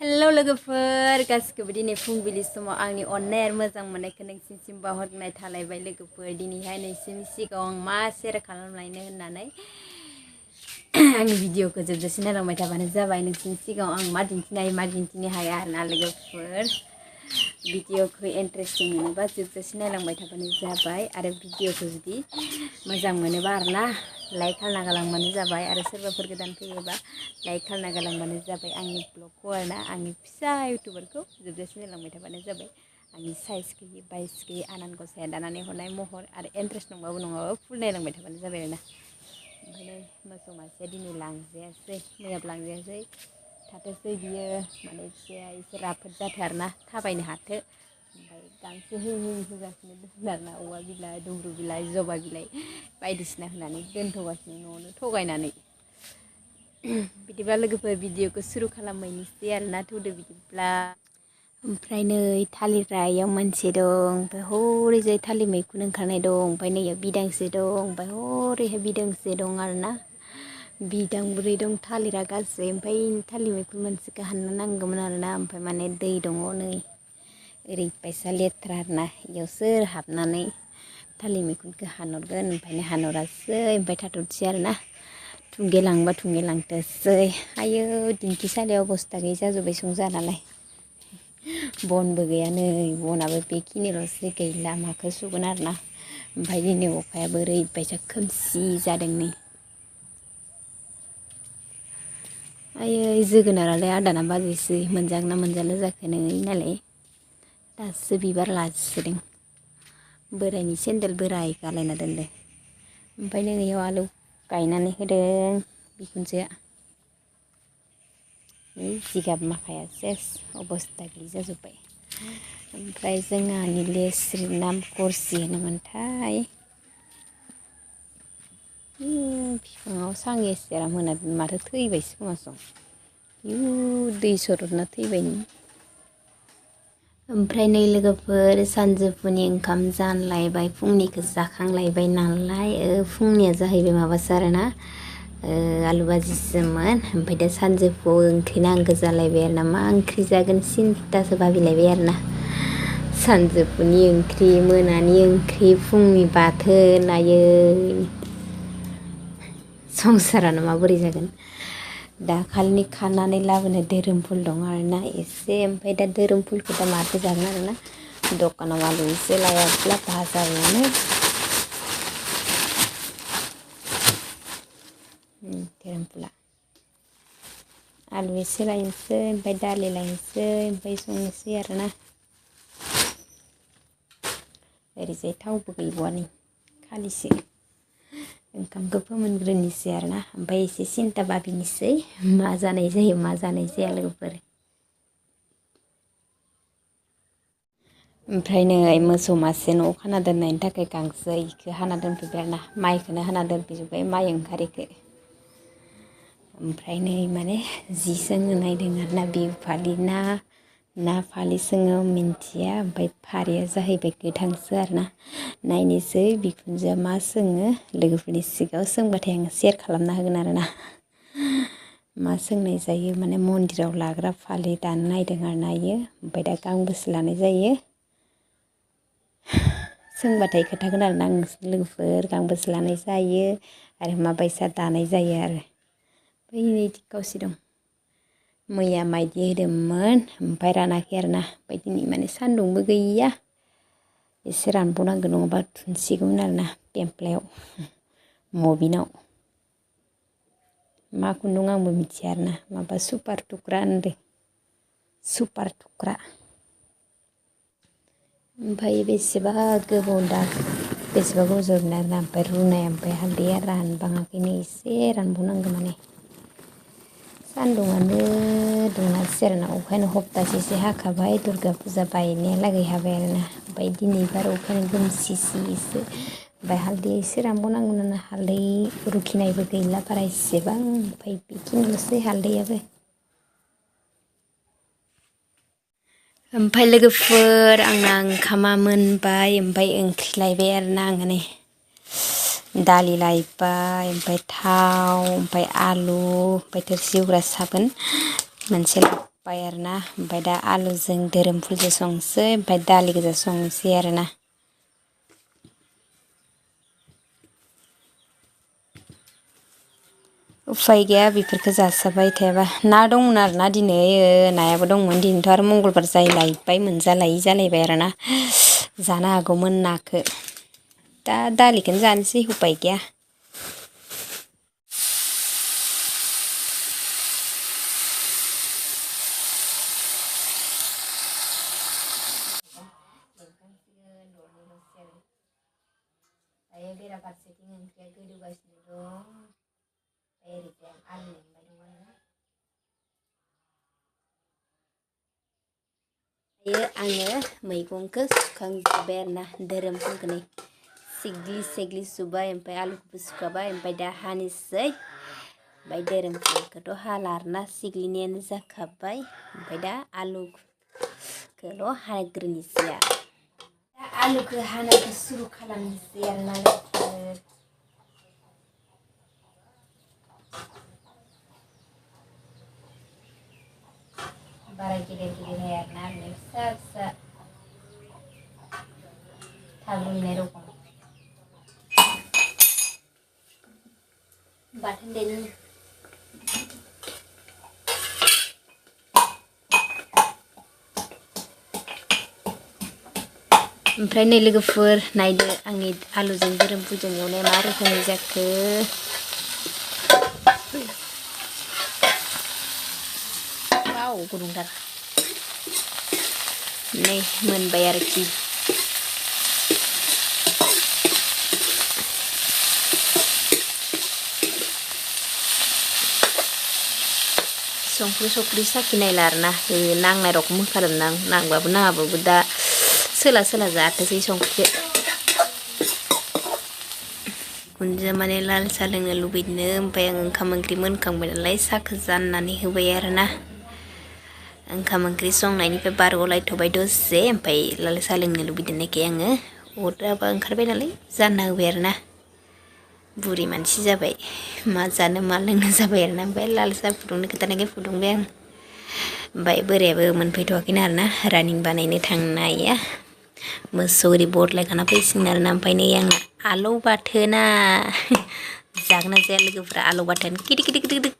Hello लोगोफोर गासिखौबो दिनै फुंबिलि समाव आंनि अननाय आरो मोजां मोननायखौ नोंसिनिसिम बावहरनाय थालायबाय लोगोफोर। दिनैहाय नोंसिनि सिगाङाव आं मा शेयार खालामलायनो होननानै आंनि भिडिअखौ जोबजासिम नायलांबाय थाबानो जाबाय। नोंसिनि सिगाङाव आं मा दिन्थिनो हाया आरोना लोगोफोर। भिडिअखौ इन्टारेस्टिं मोनोबा जोबजासिम नायलांबाय थाबानो जाबाय आरो भिडिअखौ जुदि मोजां मोनोबा आरोना लाइक खालामना गालांबानो जाबाय आरो सोरबाफोर गोदान फैयोबा लाइक खालामना गालांबानो जाबाय। आंनि ब्लगखौ आरोना आंनि फिसा इउटुबारखौ जोबजासिम नायलांबाय थाबानो जाबाय। आंनि साइज गैयि बाइस गैयि आनान गसाया दानानै हरनाय महर आरो इन्टारेस्ट नङाबाबो फुल नायलांबाय थाबानो जाबाय आरोना। ओमफ्राय मोसौ मासेया दिनै लांजायासै, मैयाबो लांजायासै, थाथोंसै बियो माने फिसाया एसे राफोद जाथो आरोना थाबायनो हाथो। ओमफ्राय गांसो होगासिनो दोन आरोना औवा बिलाइ, दुब्रु बिलाइ, जबा बिलाइ बायदिसिना होनानै दोनथ'गासिनो न'आवनो थगायनानै। बिदिब्ला लोगोफोर भिडिअखौ सुरु खालामहैनोसै आरोना, थौदो बिदिब्ला। ओमफ्राय नै थालिरायाव मोनसे दं, ओमफ्राय हरैजाय थालिर मैखुन ओंखारनाय दं, ओमफ्राय नैयाव बिदांसे दं, ओमफ्राय हरैहाय बिदांसे दं आरोना। बिदांब्रै दं थालिरा गासै। ओमफ्राय थालिर मैखुन मोनसेखौ हाननो नांगौमोन आरोना, ओमफ्राय माने दै दङ नै ओरैबायसा लेथ्रा आरोना, इयाव सोर हाबनानै थालिर मैखुनखौ हानहरगोन। ओमफ्राय हानहरासै, ओमफ्राय थाथ'नोसै आरोना। थुंगेलांबा थुंगेलांथोंसै। आयौ दिंखिसालियाव अबस्था गैयि जाजोब्बाय संजा नालाय। बनबो गैया नै, बनाबो बेखिनिल'सै गैला माखौ सुगोन आरोना। ओमफ्राय दिनै अखायाबो ओरैबायसा खोमसि जादों नै। आयै जोगोनारालाय आदाना बाजैसै, मोनजागोन ना मोनजाला जाखो नै नालाय दासो बिबार लाजिदों। बोरायनि सेन्देल बोराय गालायना दोनदों। ओमफ्राय नोंनियाव आलु गायनानै होदों बिखुनजोआ। जिगाब माखाया सेस अबस्था गैयि जाजोब्बाय। ओमफ्राय जोंहानि लेस्रि ना गरसि होनोमोनथाय बिफाङाव सां एसेरा मोनाबिलि माथो थैबायसो खोमासं। दै सरदना थैबायनो। ओमफ्राय नै लोगोफोर सानजौफुनि ओंखाम जानलायबाय, फुंनिखौ जाखांलायबाय नालाय। फुंनिया जाहैबाय माबासो आरोना आलु भाजिसोमोन। ओमफ्राय दा सानजौफुआव ओंख्रि नांगौ जालायबाय आरोना, मा ओंख्रि जागोन सिन्थासो भाबिलायबाय आरोना। सानजौफुनि ओंख्रि, मोनानि ओंख्रि, फुंनि बाथोन, आयै संसारानो माबोरै जागोन। दाखालिनि खानानै लाबोनाय धोरोमफुल दं आरोना एसे, ओमफ्राय दा धोरोमफुलखौ दा माथो जागोन आरोना। दखानाव आलु एसे लायाब्ला भाजा एवनो धोरोमफुला आलु एसे लायनोसै, ओमफ्राय दालि लायनोसै, ओमफ्राय संनोसै आरोना। ओरैजाय थावबो गैबावा नै खालिसो। ओंखामखौ फोमोनग्रोनोसै आरोना, ओमफ्राय एसे सिन्था भाबिनोसै मा जानाय जायो मा जानाय जाया लोगोफोर। ओमफ्राय नै मोसौ मासे न'आव खाना दोननायनि थाखाय गांसो इखौ हाना दोनफैबाय आरोना, माइखौनो हाना दोनफैजोब्बाय, माइ ओंखारैखो। ओमफ्राय नै माने जि सोंनो नायदों आरोना, बिहु फालि ना फालि सोङो मिन्थिया। ओमफ्राय फारिया जाहैबाय गोथांसो आरोना। नायनोसै बिखुनजोआ मा सोङो, लोगोफोरनि सिगाङाव सोंबाथाय आङो शेयार खालामना होगोन आरोना। मा सोंनाय जायो माने मन्दिराव लाग्रा फालि दानो नायदों आरोना इयो। ओमफ्राय दा गांबेसे लानाय जायो सोंबाथाय खोन्थागोन आरोना आं लोगोफोर, गांबेसे लानाय जायो आरो माबायसा दानाय जायो आरो। बै खावसे दं, मैया माइदि होदोंमोन ओमफ्राय रानाखै आरोना। ओमफ्राय दिनै माने सान्दुंबो गैया, एसे रानबावनांगौ नङाबा थुनसिगौमोन आरोना पेमफ्लायाव मबिनाव। मा खुन्दुं आंबो मिथिया आरोना, माबा सुपार टुक्रा होनदों, सुपार टुक्रा। ओमफ्राय बेसेबा गोबाव जोबना आरोना। ओमफ्राय रुनाय, ओमफ्राय हालदैया रानबाङाखैनो, एसे रानबावनांगौ माने। सान्दुंआनो दुङासै आरोना, अखायानो हप्तासेसो हाखाबाय, दुर्गा फुजा बायनायालागै हाबाय आरोना। ओमफ्राय दिनैबार अखायानो गोमसिसो। ओमफ्राय हालदैया एसे रानबावनांगौन आरोना, हालदै रुखिनायबो गैला बारा एसेबां। ओमफ्राय बेखिनिल'सै हालदैयाबो। ओमफ्राय लोगोफोर आंना ओंखामा मोनबाय, ओमफ्राय ओंख्रि लायबाय आरोना आङो नै। दालि लायबाय, ओमफ्राय थाव, ओमफ्राय आलु, ओमफ्राय थोरसि सुग्रा साबोन मोनसे आरोना ओमफ्राय दा आलुजों धोरोमफुलजों संसै ओमफ्राय दालि गोजा संसै आरोना उफाय गैया बेफोरखौ जासाबाय थायाबा ना दंमोन आरोना दिनै नायाबो दंमोन दिनैथ' आरो मंगलबार जालायबाय मोनजालायि जालायबाय आरोना जानो हागौमोन नाखौ दा दालिखौनो जानोसै उफाय गैया बेराफारसेथिं ओंख्रिया गोदौगासिनो दं ओरैजाय आलु एवबाय दं आङो मैगंखौ सुखांजोब्बाय आरोना धोरोमफुलखौ सिग्लि सिग्लि सुबाय ओमफ्राय आलुखौबो सुखाबाय ओमफ्राय दा हानोसै ओमफ्राय धोरोमफुलखौथ' हाला आरोना सिग्लिनायानो जाखाबाय ओमफ्राय दा आलुखौल' हाग्रोनोसै आलुखौ हानायखौ सुरु खालामनोसै आरोना बारा गिदिर गिदिर हाया आरोना आलुआ फिसा फिसा थाब रुइनाय रखम बाथोन देनि ओमफ्राय नै लोगोफोर नायदो आंनि आलुजों धोरोमफुलजों एवनाया मा रोखोमनि जाखो वाव गुदुंथार नै मोनबाय आरोखि संख्रि साखिनायला आरोना नांनाय रखम होखादोंमोन आं नांबाबो नाङाबाबो दा सोला सोला जाथोंसै संख्रिखौ गुनजोआ माने लाल साहा लोंनो लुबैदों ओमफ्राय आं ओंखाम ओंख्रि मोनखांबाय नालाय साहाखौ जाननानै होबाय आरोना ओंखाम ओंख्रि संनायनिफ्राय बारग'लायथ'बाय दसे ओमफ्राय लाल साहा लोंनो लुबैदोंनायखाय आङो अराबा ओंखारबाय नालाय जानना होबाय आरोना बुरि मानसि जाबाय मा जानो मा लोंनो जाबाय आरोना ओमफ्राय लाल साहा फुदुंनो खोथानायखाय फुदुंबाय आं ओमफ्राय बोरायाबो मोनफैथ'वाखैना आरोना रानिं बानायनो थांनाया मोसौ ओरै बदलायखाना फैसिगोन आरोना ओमफ्राय नै आंना आलौ बाथोना जागोन ना जाया लोगोफ्रा आलौ बाथोन गिदिर गिदिर गिदिर